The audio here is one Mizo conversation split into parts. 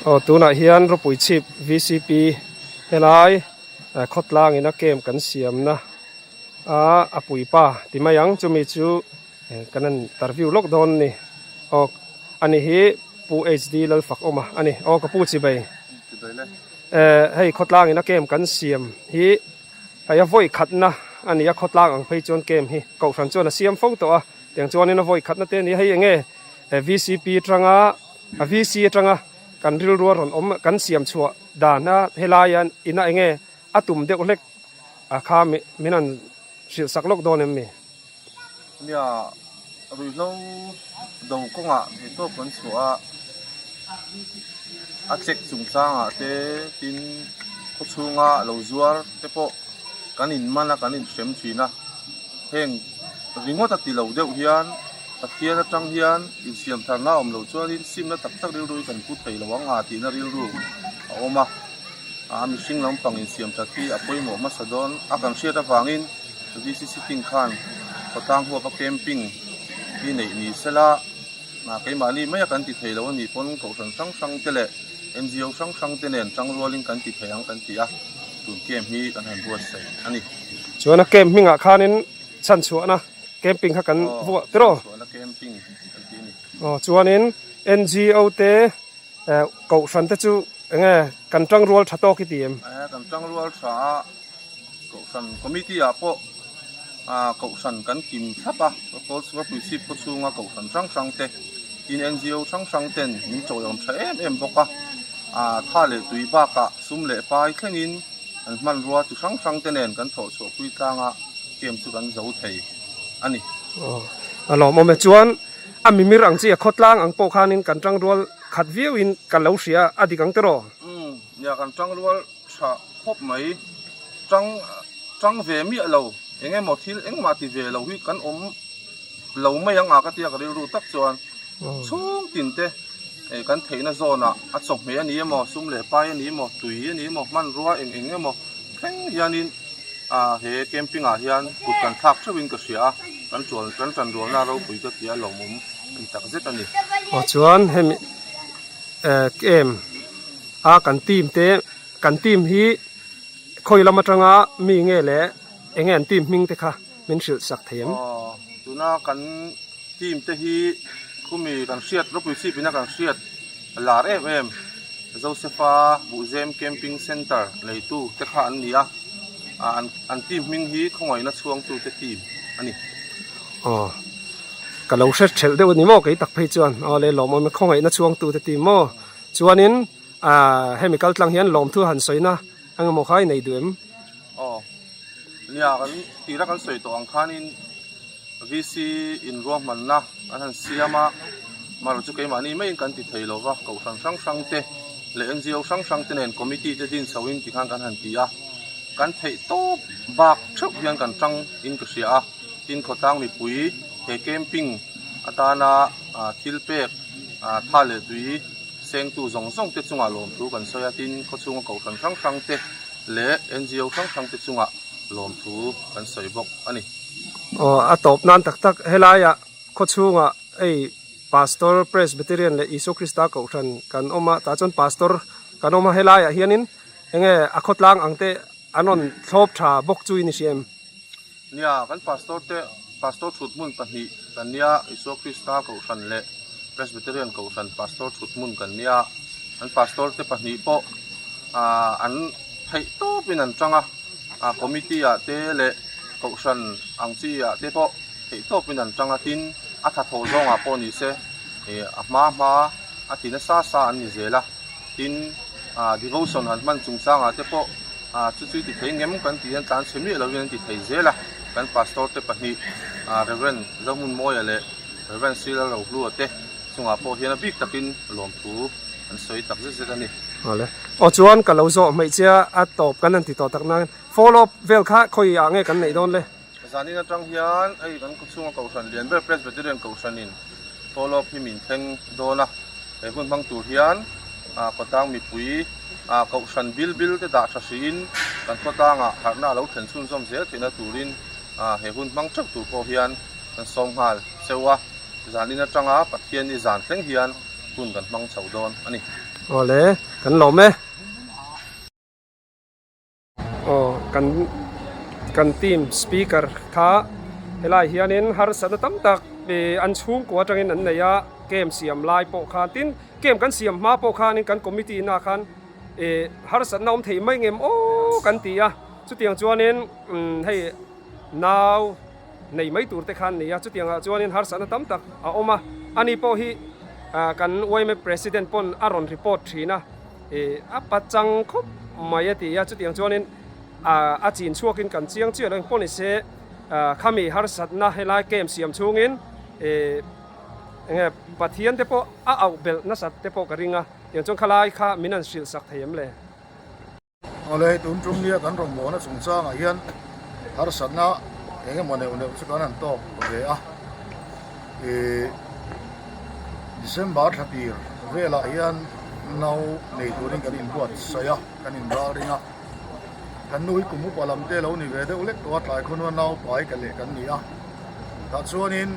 Aw tunah hian ropui chhip vcp helai khawtlang ina camp kan siamna a a puipa ti mai ang chumi chu kan han interview lawk dawn a ni aw ani hi Pu HD Lalfakawma a ni aw ka pu chibai eh hei khawtlang ina camp kan siam hi hei a vawi khatna a ni a khawtlang ang phei chuan camp hi kohhran chuan a siam fo tawh a tiang chuanin a vawi khatna te a ni a hei enge vcp atanga a vc atanga kan rilru a rawn awm kan siam chhuah dan a helaia ina enge a tum deuh hlek a kha min han hrilh sak lawk dawn em mi? Nia, ruihhlo do kawngah theihtawp kan chhuah a, a check chungchangah te tin khawchhunga lo zuar te pawh kan in man a kan in hrem thin a, heng ringawt a ti lo deuh hian Pathian atang hian insiam tharna a awm loh chuanin simna tak tak rilru hi kan pu thei lo ang a tihna rilru a awm a, a mihring lampang insiam that hi a pawimawh hmasa dawn a kan hriat avangin VC sitting khan khawtlang huapa camping hi neih ni sela keimahni maia kan ti thei lo a nih pawn kohhran hrang hrang te leh NGO hrang hrang te nen tangrualin kan ti thei ang kan ti a, tun camp hi kan han buatsaih a ni. Chuan a camp hmingah khanin chhanchhuahna camping kha kan vuah tiraw? Chhanchhuahna camping kan ti a ni. Aw chuanin NGO te kohhran te chu enge kan tangrual tha tawk i ti em? Kan tangrual tha a, kohhran committee ah pawh kohhran kan kim thlap a, Rawpuichhip khawchhunga kohhran hrang hrang te tin NGO hrang hrang ten min chawiawm tha em em bawk a, tha leh tui bakah sum leh pai thlengin an hmanrua chi hrang hrang te nen kan thawh chhuah pui tlanga camp chu kan zo thei a ni. Aw a lawmawm e chuan a mimir ang chi a khawtlang ang pawh khanin kan tangrual khat viauin ka lo hria a dik ang tiraw? Umm nia kan tangrual tha khawp mai tang tang ve miah lo eng emaw thil engmah ti ve lo hi kan awm lo mai ang a ka tia ka rilru tak chuan chhung tin te eh kan theihna zawnah a chawhmeh a ni emaw sum leh pai a ni emaw tui a ni emaw hmanrua eng eng emaw thleng hianin ah he camping ah hian kut kan thlak theuhin ka hria a kan tual kan tanrualna ropui ka tia lawmawm a ni tak zet a ni. Aw chuan hemi eh camp a kan team te kan team hi khawi lam atanga mi nge leh enge an team hming te kha min hrilh sak thei em? Aw tuna kan team te hi khumi kan hriat ropui chip ina kan hriat lar em em Josepha Buhzem Camping Centre neitu te kha an ni a an an team hming hi khawngaihna chhuangtu te team a ni. Aw ka lo hre thelh deuh a ni maw kei tak phei chuan aw le lawmawm e khawngaihna chhuangtu te team maw chuanin Ahh hemi kal tlang hian lawmthu han sawina eng emaw kha i nei duh em? Aw, nia kan tira kan sawi tawh ang khanin VC in ruahmanna an han siam a, amaherawhchu chu keimahni maiin kan ti thei lova, kohhran hrang hrang te leh NGO hrang hrang te nen committee te din chhoin tikhan kan han ti a, kan theih tawp bak theuh hian kan tang in ka hria a, tin khawtlang mipui he camping atana thil pek tha leh tui Sengtu zawng zawng te chungah lawmthu kan sawi a, tin khawchhunga kohhran hrang hrang te leh NGO hrang hrang te chungah lawmthu kan sawi bawk a ni. Aw a tawp nan tak tak helaiah khawchhungah hei Pastor Presbyterian leh Isua Krista kohhran kan awm a, tah chuan Pastor kan awm a, helaiah hianin enge a khawtlang ang te an rawn thlawp tha bawk chu i ni hria em? Nia, kan Pastor te, Pastor thuthmun pahnih kan nia, Isua Krista Kohhran leh Presbyterian Kohhran Pastor thuthmun kan nia, an Pastor te pahnih pawh ah an theih tawpin an tang a, ah committee ah te leh Kohhran ang chi ah te pawh theih tawpin an tang a, tin a thathawh zawngah pawh ni se ih a hma hma a ti nasa sa an ni zel a, tin ah devotion han hman chungchangah te pawh Ah chu chu i ti thei ngem kan tih hian tlan chhe miah lovin an ti thei zel a, kan pastor te pahnih ah Rev. Zohmunmawia leh Rev. Sila Rohlua te chungah pawh hian a bik takin lawmthu an sawi tak zet zet a ni. Awle. Aw chuan ka lo zawh hmeichhia a tawp kan han ti tawh tak nang follow up vel kha khawi ah nge kan neih dawn le? Zanin atang hian hei kan khawchhunga kohhran lian ber Presbyterian kohhranin follow up hi min thleng dawn a. He hun hmang tur hian khawtlang mipui kohhran bil bil te dah tha hriin kan khawtlangah harhna a lo thlen chhunzawm zel theihna turin he hun hmang theuh tur pawh hian kan sawm nghal cheu a. Zanin atanga Pathianni zan thleng hian hun kan hmang chho dawn a ni. Awle kan lawm e. Aw kan kan team speaker kha helai hianin harsatna tam tak ih an chhungkua atangin an nei a camp siam lai pawh khan tin camp kan siam hma pawh khanin kan committee na khan ih harsatna awm thei mai ngem aw kan ti a chutiang chuanin umm hei nau nei mai tur te khan a ni a chutiang ah chuanin harsatna tam tak a awm a ani pawh hi ah kan yma president pawn a rawn report thin a. Ih a pachang khawp mai a ti a, chutiang chuanin a chin chhuakin kan chiang chiah lo engpawh ni se khami harsatna helai camp siam chhungin ih enge Pathian te pawh a auh belh nasat te pawh ka ring a, tiang chuan khalai kha min han hrilh sak thei em le? Awle hei tun tum nia kan rawngbawlna chungchangah hian harsatna eng emaw neuh neuh chu kan han tawk ve a, ih December thla tir velah hian no nei turin kan inbuatsaih a, kan inral ring a, kan nu hi kum upa lam te lo ni ve deuh lek tawh a, tlai khawnua nau pai ka leh kan ni a, tah chuanin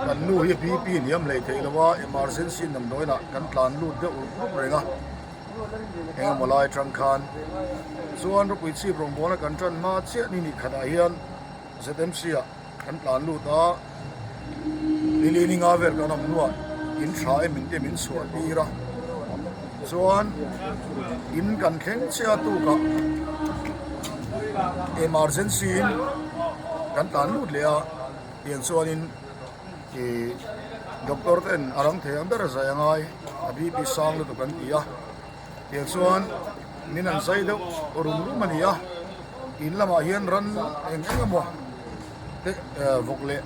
kan nu hi BP hniam hlei theih lo a, emergency damdawiinah kan tlan lut deuh rup reng a, engemaw lai atang khan chuan ropui chhip rawngbawlna kan tan hma chiah ni ni khatah hian ZMC ah Kan tlan lut a, nili ni nga vel kan awm hnuah in tha em in te min chhuah tir a, chuan in kan thleng chiah tukah emergency in kan tlan lut leh a, tiang chuanin ih doctor ten a rang thei ang ber a zai angai a BP sang lutuk an ti a. Tiang chuan min an zai deuh rum rum a ni a, in lamah hian ran eng eng emaw te vawk leh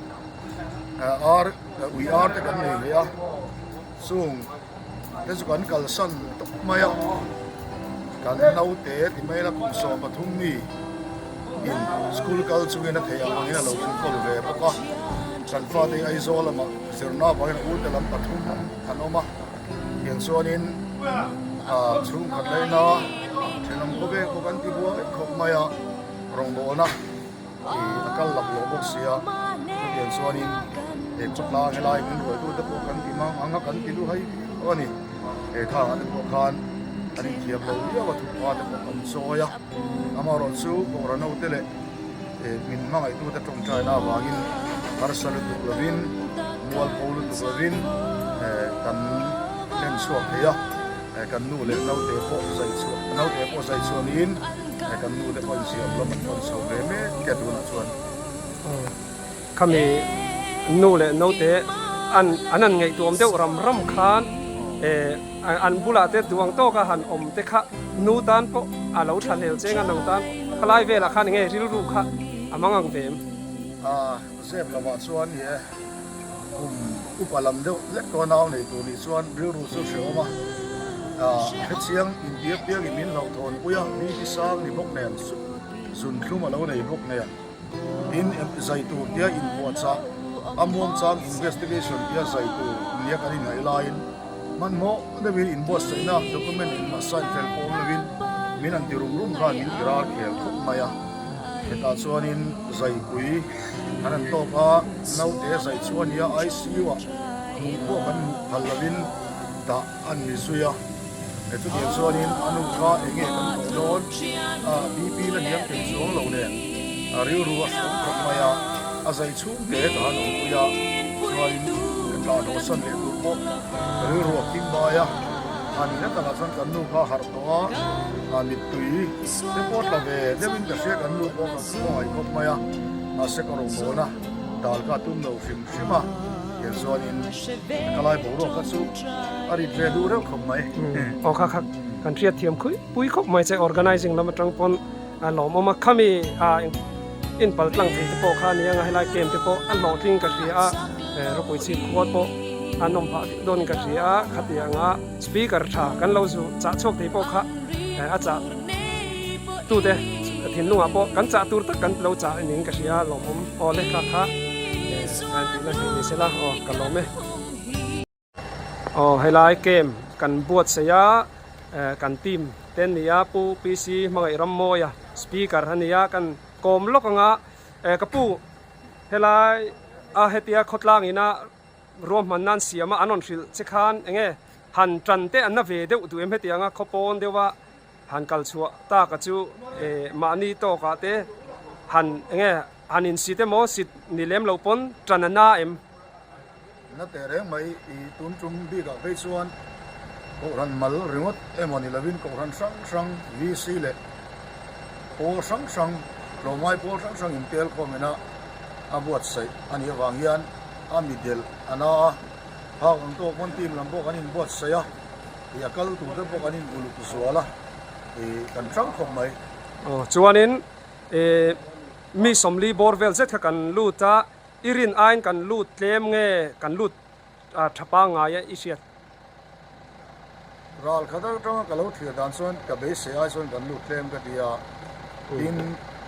ar ui ar te kan nei ve a, chung te chu kan kalsan tawp mai a, kan naute ti mai la kum 13 mi in school kal chungin a theih ang angin a lo enkawl ve bawk a, kan fate hi Aizawl lamah zirna avangin a ute lam pathum an awm a. Tiang chuanin ah chhungkhat laina thenawm khawvel pawh kan ti buai khawp mai a, rawngbawlna ih a kal lak lawh bawk si a, chutiang chuanin he khawtlang helai min ruaitute pawh kan ti mang ang a kan ti luhai viau a ni. He thangah te pawh khan kan inthiam lo viau a, thutpha te pawh kan chawi a, amaherawhchu Kohhran hote leh min hmangaihtute tawngtaina avangin harsa lutuk lovin, mualpho lutuk lovin kan hlen chhuak thei a, kan nu leh naute pawh zai chhuah naute pawh zai chhuah niin kan nu te pawh insiam lam an rawn chho ve mek e tunah chuan. Khami nu leh naute an an han ngaihtuam deuh ram ram khan an bulah te duang tawka han awm te kha nu tan pawh a lo tha hlel cheng a, nang tan khalai velah khan enge rilru kha a mang ang ve em? A zep lovah chuan ni e, kum upa lam deuh lek tawh a nau nei tur nih chuan rilru chu hrehawm a, a hrechiang inpiak piangin min hlauhthawn pui a, mi hi sang ni bawk nen zunthlum a lo nei bawk nen. Tin, zai tur tia inpuahchah, a muangchang investigation tia zai tur nia kan inngaih laiin hmanhmawh deuhin inbuatsaihna document engmah sign fel pawh awm lovin min han ti rum rum khan min ti ral khel khawp mai a. Hetah chuanin zaipui kan han tawk a, naute zai chu a nia ICU ah hmuh pawh kan hmuh phal lovin dah a ni zui a. He chutiang chuanin a nu kha eng nge kan tawh dawn? A BP la hniam thei chuang lo nen a rilru a hrawm khawp mai a, a zai chhung te ka han awmpui a, chuanin ka tla hnawhsan leh tur pawh ka rilru a khing bai a, a nihna takah chuan kan nu kha a harh tawh a, a mittui te pawh tla ve deuhin ka hria kan nu pawh ka khawngaih khawp mai a, mahse ka rawngbawlna dal kha a tum lo hrim hrim a, tiang chuanin ka lai boruak kha chu a rit ve duh reuh khawp mai. Aw kha kha kan hriat thiam khui pui khawp mai che organizing lam atang pawn a lawmawm a khami a in pal tlang thei te pawh kha ania nga helai camp te pawh a hlawhtling ka hria a ropui chhip khua pawh an awm phah viau dawn ka hria a khatianga speaker tha kan lo zu chah chhuak thei pawh kha a chah tute thinlungah pawh kan chah tur tak kan lo chah niin ka hria a lawmawm aw le kha kha an tihna theih ni sela aw ka lawm e. Aw helai camp kan buatsaih a kan team te an ni a Pu PC Hmangaih Rammawia speaker a ni a kan kawm lawk anga ka pu helai a hetia khawtlang ina ruahman nan siam a an rawn hrilh che khan enge. Han tan te an na ve deuh duh em hetianga khaw pawn deuha han kal chhuah taka chu mahni tawkah te han enge han insit emaw sit ni lem lo pawn tan a na em? Na teh reng mai i tun tum bikah phei chuan Kohhran mal ringawt emaw ni lovin Kohhran hrang hrang VC leh pawl hrang hrang tlawmngai pawl hrang hrang intel khawm ina a buatsaih a nih avang hian a midelh a na a, phak ang tawk pawn team lam pawh kan inbuatsaih a, ih a kal tur te pawh kan in uluk zual a, ih kan hrang khawp mai. Aw chuanin ih mi 40 bawr vel zet kha kan lut a, i rin aiin kan lut tlem nge kan lut tha pangngai a i hriat? Ral khat atanga ka lo thlir dan chuan ka beisei ai chuan kan lut tlem ka ti a, tin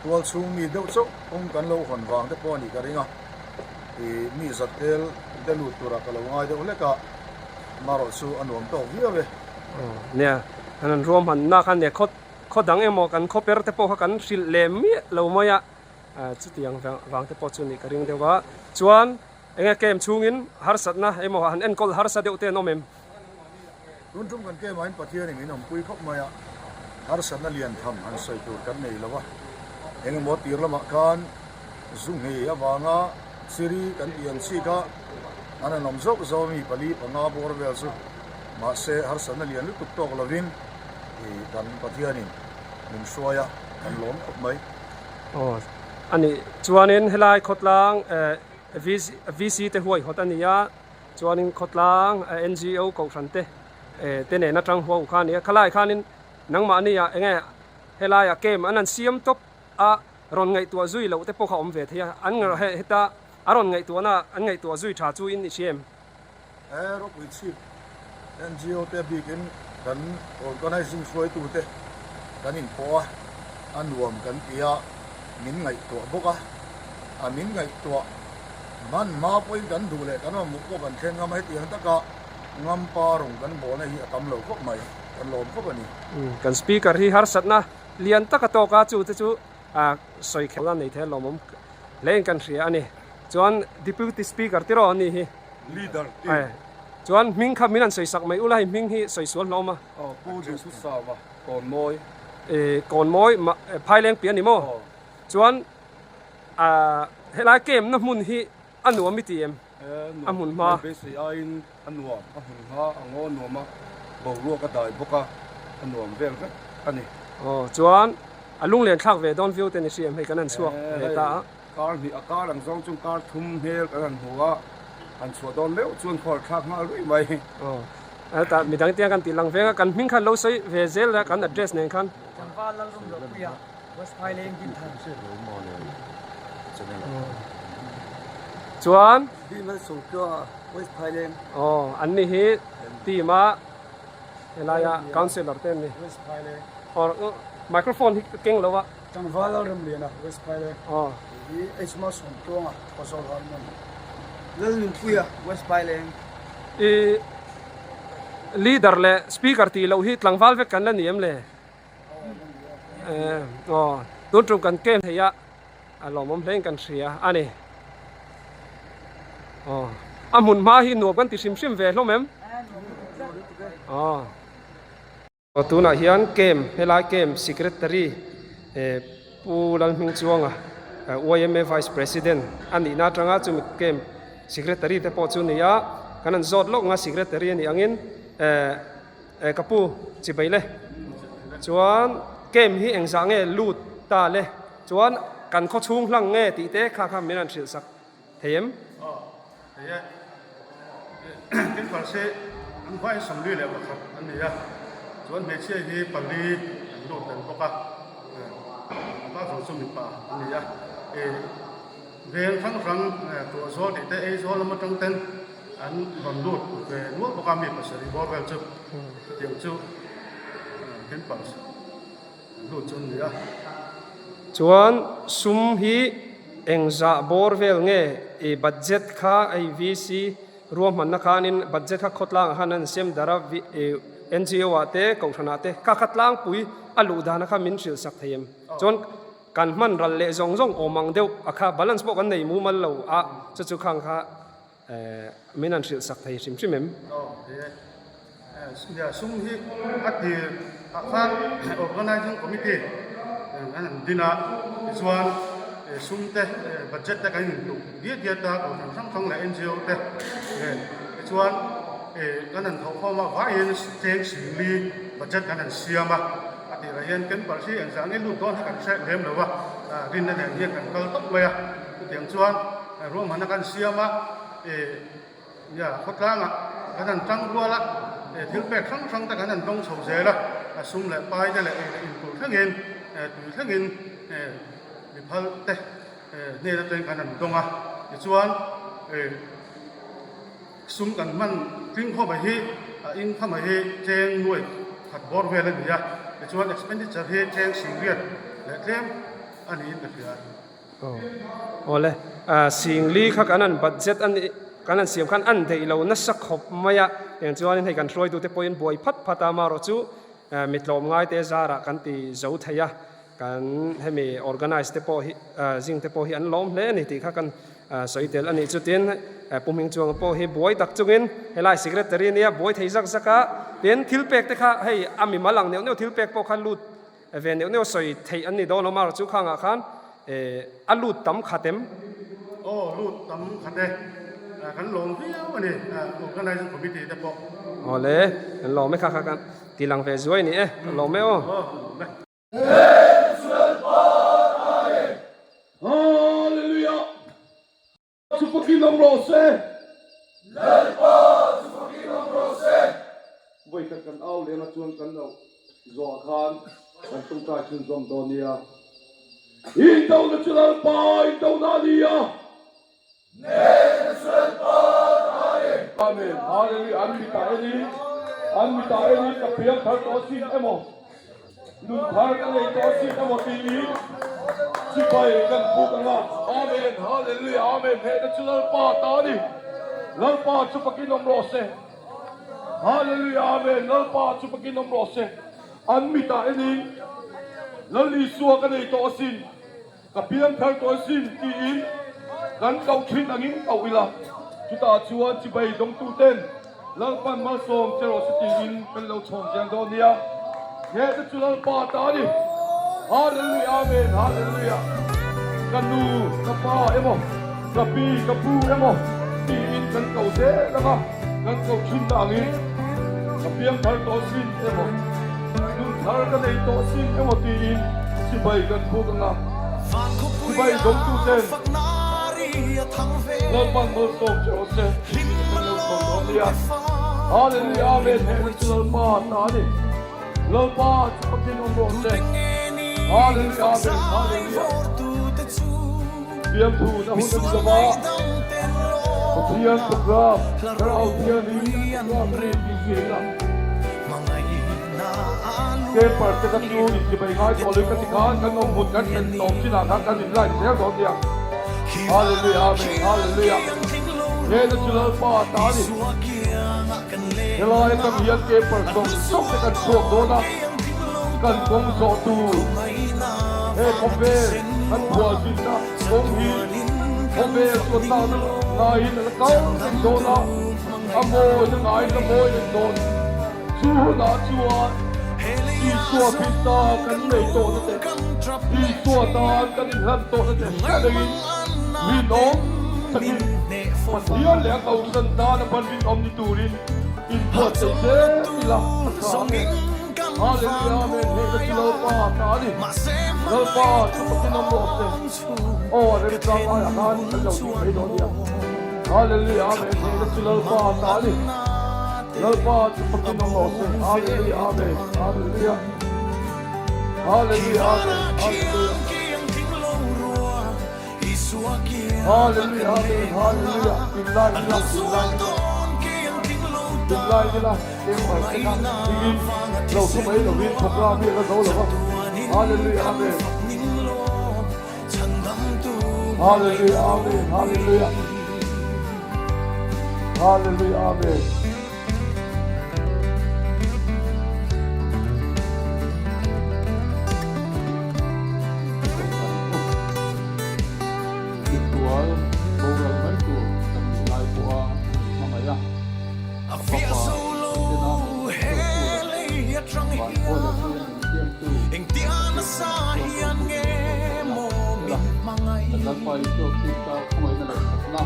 tual chhung mi deuh chauh kawng kan lo hawn vang te pawh a nih ka ring a, ih mi zat tel te lut turah ka lo ngai deuh hlek a, marawh chu a nuam tawk viau e. Nia, kan han ruahmanna kha nia khaw khaw dang emaw kan khaw per te pawh kha kan hrilh lem miah lo mai a, chutiang vang te pawh chu nih ka ring deuh a, chuan Enge camp chhungin harsatna emaw han enkawl harsa deuh te an awm em? Tun tum kan camp ah hian Pathianin min awmpui khawp mai a, harsatna lian tham han sawi tur kan nei lo a. Engemaw tir lamah khan zu nghei avanga chiri kan tih ang chi kha an han awm zauh zauh a mi pali panga bawr vel chu. Mahse harsatna lian lutuk tawk lovin kan Pathianin min hruai a, kan lawm khawp mai. Aw a nih chuanin helai khawtlang eh. VC te huaihawt a ni a, chuanin khawtlang NGO kohhran te te nen atang huau kha a ni a, khalai khanin nangmahni ah enge helaiah camp an han siam tawp a, rawn ngaihtuah zui loh te pawh kha awm ve thei a, an heta a rawn ngaihtuahna an ngaihtuah zui tha chu in i hria em? He ropui chhip NGO te bikin kan organizing hruaitute kan inpawh a, a nuam kan ti a, min ngaihtuah bawk a, a min ngaihtuah hman hma pawhin kan duh leh kan mamawh pawh kan thleng ngam a, hetiang taka ngampa rawng kan bawlna hi a tam lo khawp mai, kan lawm khawp a ni. Kan speaker hi harsatna lian taka tawk a, chute chu sawi khelh a nei thei a lawmawm hlein kan hria a ni. Chuan Deputy Speaker tiraw a ni hi. Leader team. Chuan hming kha min han sawi sak mai ula hei hming hi sawi sual hlawm a. Aw Pu Duhsu Sava Kawnmawi. E Kawnmawi Phaileng piah a ni maw? Chuan helai camp na hmun hi a nuam i ti em? A hmun hma. Beisei aiin a nuam, a hmun hma a ngaw nuam a, boruak a dai bawk a, a nuam vel vek a ni. Aw chuan a lunglen thlak ve dawn viau te ni hri em hei kan han chhuak ve ta a. Kar hnih a kar ang zawng chuan kar thum hmel kan han hmu a, han chhuah dawn meuh chuan khaw har thlak nghal ruih mai. Aw, hetah midang te kan tih lang veng a, kan hming khan lo sawi ve zel a kan address nen khan. Tlangval Lalrum Lopuia, West Phaileng Dinthar. Chuan. Bimal Sawngtlua, West Phaileng. Aw, an ni hi team a helaia councillor te an ni. West Phaileng. Aw, microphone hi keng lo a. Tlangval Lalremliana, West Phaileng. Aw. Hi Hma Sawmtluanga, Khawzawl Harmon. Lalnunpuia, West Phaileng. I leader leh speaker tih loh hi tlangval vek kan la ni em le? Aw, tun tum kan camp thei a, a lawmawm hlein kan hria a ni. Aw, a hmun hma hi nuam kan ti hrim hrim ve hlawm em? Aw. Tunah hian camp helai camp secretary Pu Lalhmingchuanga yma Vice President a nihna atanga chumi camp secretary te pawh chu ni a, kan han zawt lawk nga secretary a nih angin ka pu chibai le chuan camp hi engzah nge lut ta le chuan kan khaw chhung hlang nge tih te kha kha min han hrilh sak thei em? Aw, thei e. Tin Parsi an hmain 41 an ni a, chuan hmeichhia hi pali an lut tel bawk a, a bak zawng chu mipa an ni a. Veng hrang hrang tuah zawl tih te ei zawl lam atang ten an rawn lut ve nual bawk a, mi pasarih bawr vel chu chutiang chu tin Parsi an lut chu an ni a. Chuan sum hi engzah bawr vel nge i budget kha hei VC ruahmanna khanin budget kha khawtlangah khan an sem dar a NGO ah te kohhranah te kha kha tlangpui a luh dana kha min hrilh sak thei em? Chuan kan hman ral leh zawng zawng awm ang deuh a kha balance pawh kan nei mumal lo a chu chu khang kha min han hrilh sak thei hrim hrim em? Aw thei e. Nia sum hi a tir ah khan Organizing Committee an han din a, tichuan sum te budget te kan intuh diat diat a, kohhran hrang hrang leh NGO te nen tichuan kan han thawhkhawm a, vaiin cheng singli budget kan han siam a, a tirah hian camper hi engzah nge lut dawn kha kan hre lem lo a, rinna nen hian kan kal tawp mai a, chutiang chuan ruahmanna kan siam a. Nia, khawtlangah kan han tang rual a, thil pek hrang hrang te kan han dawng chho zel a, a sum leh pai te leh ei leh in tur thlengin, tui thlengin mi phal te hnen atangin kan han dawng a. Tichuan, sum kan hman tling khawp mai hi, a income hi cheng nuai khat bawr vel a ni a, tichuan expenditure hi cheng singriat leh tlem a niin ka hria. Awle, Singli kha kan han budget a nih, kan han siam khan an deih lo nasa khawp mai a, tiang chuanin hei kan hruaitute pawhin buai phat phat a, amaherawh chu mi tlawmngaite zarah kan ti zo thei a, kan hemi organize te pawh hi zing te pawh hi an lawm hle a ni tih kha kan sawi tel a nih chu. Tin, Pu Hmingchuanga pawh hi buai tak chungin helai secretary nia buai thei zak zak a, tin thil pek te kha hei a mimal ang neuh neuh thil pek pawh kha lut Ve neuh neuh sawi theih an ni dawn lo marawh chu khangah khan a lut tam khat em? Aw lut tam khat e, kan lawm viau a ni Organizing Committee te pawh. Aw le, kan lawm e kha kha kan ti lang ve zuai ni e, kan lawm e aw. Aw kan lawm e. Hallelujah! Chu fakin awm rawh se. Lalpa chu fakin awm rawh se. Vawikhat kan au leng a chuan kan lo zawh khan kan tawngtai chhunzawm dawn nia. Indona chu Lalpa indona a ni a. Nehna chu Lalpa ta a ni. Amen. Hallelujah. An mitah enin, an mitah enin ka piang thar tawh asin emaw. Nun thar ka nei tawh asin emaw tiin sipai kan puk ang a. Amen Hallelujah Amen Hnehna chu Lalpa ta a ni Lalpa chu fakin awm rawh se Hallelujah Amen Lalpa chu fakin awm rawh se An mitah enin Lal Isua ka nei tawh asin. Ka piang thar tawh asin tiin kan koh thin angin koh ila, chutah chuan chibai dawngtuten Lalpan malsawm che rawh se tiin kan lo chhawn zel dawn nia. Nghehte chu Lalpa ta a ni. Hallelujah Amen Hallelujah Ka nu ka pa emaw ka pi ka pu emaw tiin kan koh zel anga kan koh thin na angin ka piang thar tawh asin emaw Nun thar ka nei tawh sin emaw tiin chibai kan phuk anga, chibai dawngtu ten Lalpan malsawm che rawh se kan lo chhawn dawn nia. Hallelujah Amen Hehna chu Lalpa ta a ni. Lalpa chu fakin awm rawh se. Hallelujah Amen Hallelujah Fiamthu na hun a ni lova, Pathian program Thlarau Thianghlim program a ni tih hria ila. Paper te kha chu inchibai ngai tawh lo in ka ti khan kan awm hmun kan thlen tawp chinah khan kan in line zel dawn nia. Hallelujah Amen Hallelujah Hena chu Lalpa ta a ni. Helai atang hian paper zawng zawng te kan chhuak dawn a, kan kawng zawh tur he khawvel kan phuah zinna kawng hi khawvel chu a tlakna ngaiin a la kal reng dawn a, a mawina ngaiin a mawi reng dawn. Chu hunah chuan Isua Krista kan nei tawhna te, Isua tan kan inhlan tawhna te hre rengin rinawm takin Pathian leh a Kohhran tana ban rinawm ni turin inbuatsaih zel ila a tha ang e. Hallelujah Amen Hehna chu Lalpa ta a ni. Lalpa chu Pathian awm rawh se. Aw a remchang aiah khan kan lo ding mai dawn nia. Hallelujah Amen Hehna chu Lalpa ta a ni. Lalpa chu fakin awm rawh se. Hallelujah Amen Hallelujah Hallelujah Amen Hallelujah Hallelujah Amen Hallelujah In lai ila in lai ila In lai ila eng mai te kha dingin lo thu mai lovin program hi a la zo lo va Hallelujah Amen Hallelujah Amen Hallelujah Hallelujah Amen Misual boral mai tur kan nih lai pawha min hmangaih a, a fapa thisen a min Kan Lalpa Isua Krista khawngaihna leh thatna,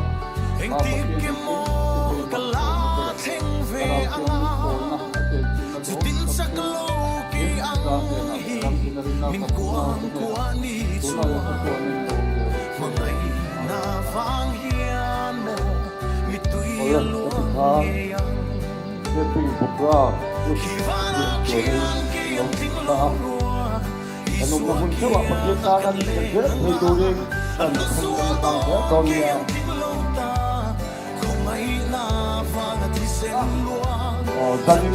Pa Pathian engkim ti thei malsawmna te leh Thlarau Thianghlim pawlna a chenchilhna dawn chhap chu tin Krista hnenah leh ram dina rinna kan unaute hnenah tunah leh chatuanin lo awm zel rawh se. Amen. Awle, ka ti kha Happy Bukra Group Group turin an lo ta a. Kan awmna hmun theuhah Pathian tana min tel zel thei turin kan thlang kan la tang zel dawn nia. Aw, zanin.